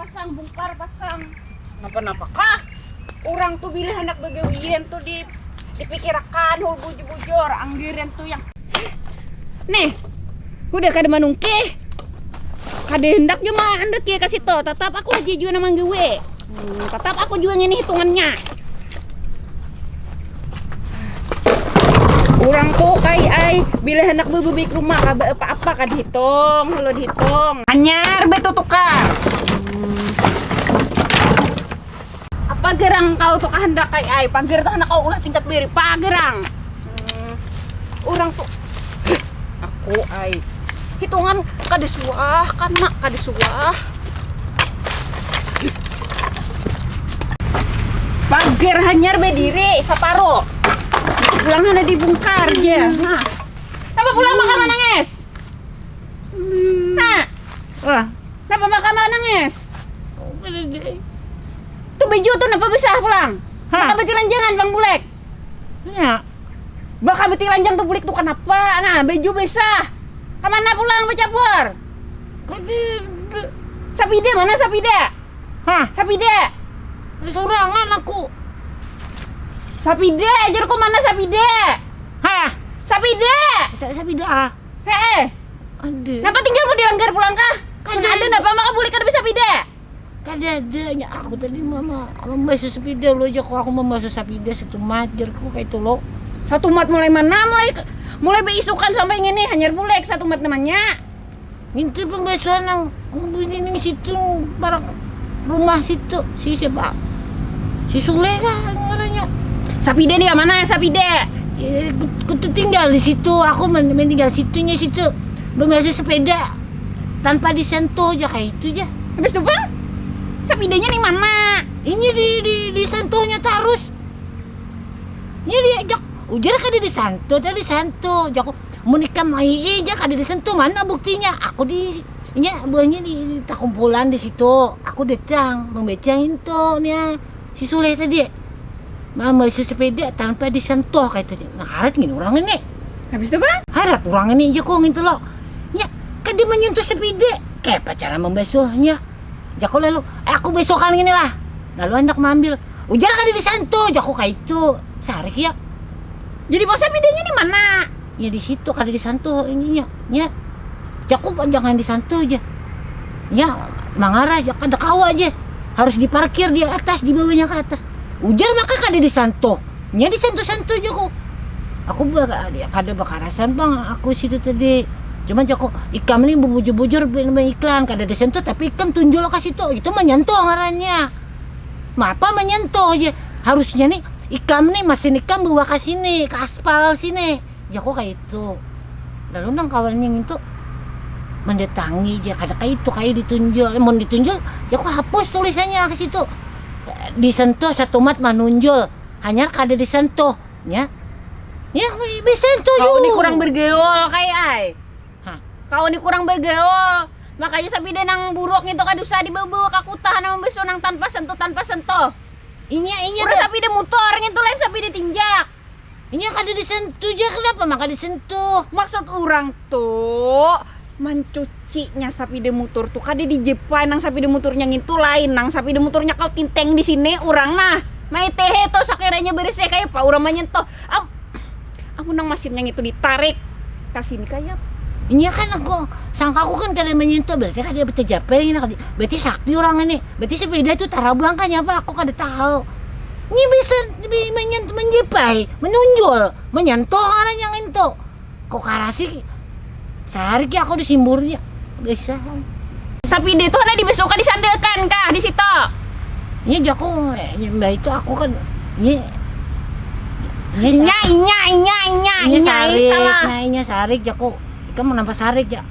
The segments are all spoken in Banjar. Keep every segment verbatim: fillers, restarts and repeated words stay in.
Pasang bungkar, pasang. Napa-napa kah? Urang tu bila handak bagawian tu di, dipikirakan hul bujur-bujur. Anggiran tu yang nih, kuda kada manungkih. Kada hendak jua maandak ya ka situ. Tatap aku haja jua nang manggawi. Hmm, tatap aku jua ngini hitungannya. Urang tu kai ai, bila handak bebebik rumah kada apa-apa kada hitung, lo dihitung. Anyar betu tukar. Apa gerang kau tu kahandak kai ai? Pagar tu handak kau ulah tingkat beri pagarang. Hmm, urang tu aku ai hitungan kada suah kana kada suah. Pagar hanyar bediri saparo. Pulang hana dibungkar ja. Nah. Napa pulang maka manangis? Nah. Wah. Napa maka manangis? Kada deh. Tu baju tu napa besah pulang? Hah? Napa betilanjangan bang bulek? Nya. Baka betilanjang tu bulik tu kanapa? Nah, baju besah. Kamana pulang bacabur? Kada. Sapida mana sapida? Hah? Sapida. Ada saurangan aku. Sapida, ajarku mana sapida? Hah? Sapida. Sa sapida ah. Heeh. Ada. Napa tinggal mau dilanggar pulang kah? Kada ada napa maka bulik kada bisa sapida? Kada ada nya aku tadi mama membasuh sepeda lo aja kok aku membasuh sepeda satu mat jarku kayak itu lo. Satu mat mulai mana? Mulai mulai beisukan sampai ngini hanyar bulek satu mat namanya. Minta pembasuhan nang bunyi ning situ parak rumah situ si siapa? Si Sule kah ngarannya? Sapida nih mana sapida? Eh, kutu tinggal di situ, aku men- meninggal situnya situ. Membasuh sepeda tanpa disentuh aja kayak itu aja. Habis itu bang, sapidanya nih mana? Ini di di disentuhnya terus. Ini diajak ujar kada disantuh, tadi disantuh. Jaku mun ikam ai aja kada disentuh, mana buktinya? Aku di nya buahnya di, di takumpulan di situ. Aku datang membacang itu nya si Sule tadi. Membasuh sepeda tanpa disentuh kayak itu. Nah, harat gini orang ini. Habis itu apa? Harat orang ini aja kok gitu loh. Nya kada menyentuh sepeda. Kayak apa cara membasuhnya? Jaku lalu, eh, aku besokan gini lah. Lalu hendak mengambil. Ujar kada disentuh, jaku kayak itu. Sarik ya. Jadi bang sepedanya di mana? Ya di situ kada disentuh ininya. Ya. Jaku jangan disentuh aja. Ya mangarah ya kada kawa aja. Harus diparkir di atas, di bawahnya ke atas. Ujar maka kada disentuh. Nya disentuh-sentuh jaku. Aku ba- kada bakarasan bang aku situ tadi. Cuma jaku ikam ni bujur-bujur iklan kada disentuh tapi ikam tunjul ke situ. Itu menyentuh ngarannya. Mapa menyentuh aja. Harusnya nih ikam nih mesin ikam bawa ke sini ke aspal sini. Jaku kayak itu. Lalu nang kawannya itu mendatangi aja kada kayak itu kayak ditunjul. Mau ditunjul jaku hapus tulisannya ke situ. Disentuh satumat manunjul. Hanyar kada disentuh nya. Ya, bisa itu. Kau ni kurang bergaul kai ai. Hah? Kau ni kurang bergaul. Makanya sapida nang buruk ngitu kada usah dibawa ka kuta handak membasuh nang tanpa sentuh tanpa sentuh. Inya inya. Urang sapida mutor ngitu lain sapida tinjak. Inya kada disentuh ja kenapa maka disentuh? Maksud urang tu mancuci nya sapida mutur tu kada dijepai nang sapida muturnya ngintu lain nang sapida muturnya kau tinteng di sini urang nah maitehe tu sakiranya bereseh kaya apa urang manyentuh am amun nang masinnya ngitu ditarik ka sini kaya inya kan aku sangka aku kan kada manyentuh berarti kada betejapai ini berarti sakti urang ini berarti sepeda tu tarabang kanya apa aku kada tahu ini bisa menyentuh menjepai menunjul menyentuh orang yang itu. Kok karasi sarik ya aku disimburnya. Bisa. Sapida itu ada dibesuka disandakan kah di situ? Ini jaku ini mbak itu aku kan ini ini inya inya inya inya inya sarik salah. Nah inya sarik jaku kita mau nampak sarik ya.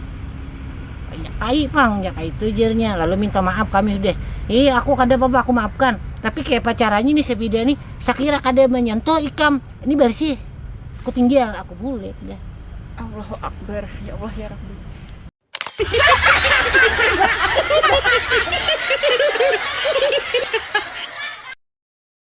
Kai pang ya kai itu jirnya lalu minta maaf kami sudah. Iya aku kada apa-apa aku maafkan. Tapi kayak apa caranya nih sepeda nih sakira kada menyentuh ikam ini bersih. Aku tinggal, aku bulik dah. Allahu Akbar, ya Allah ya Rabbi.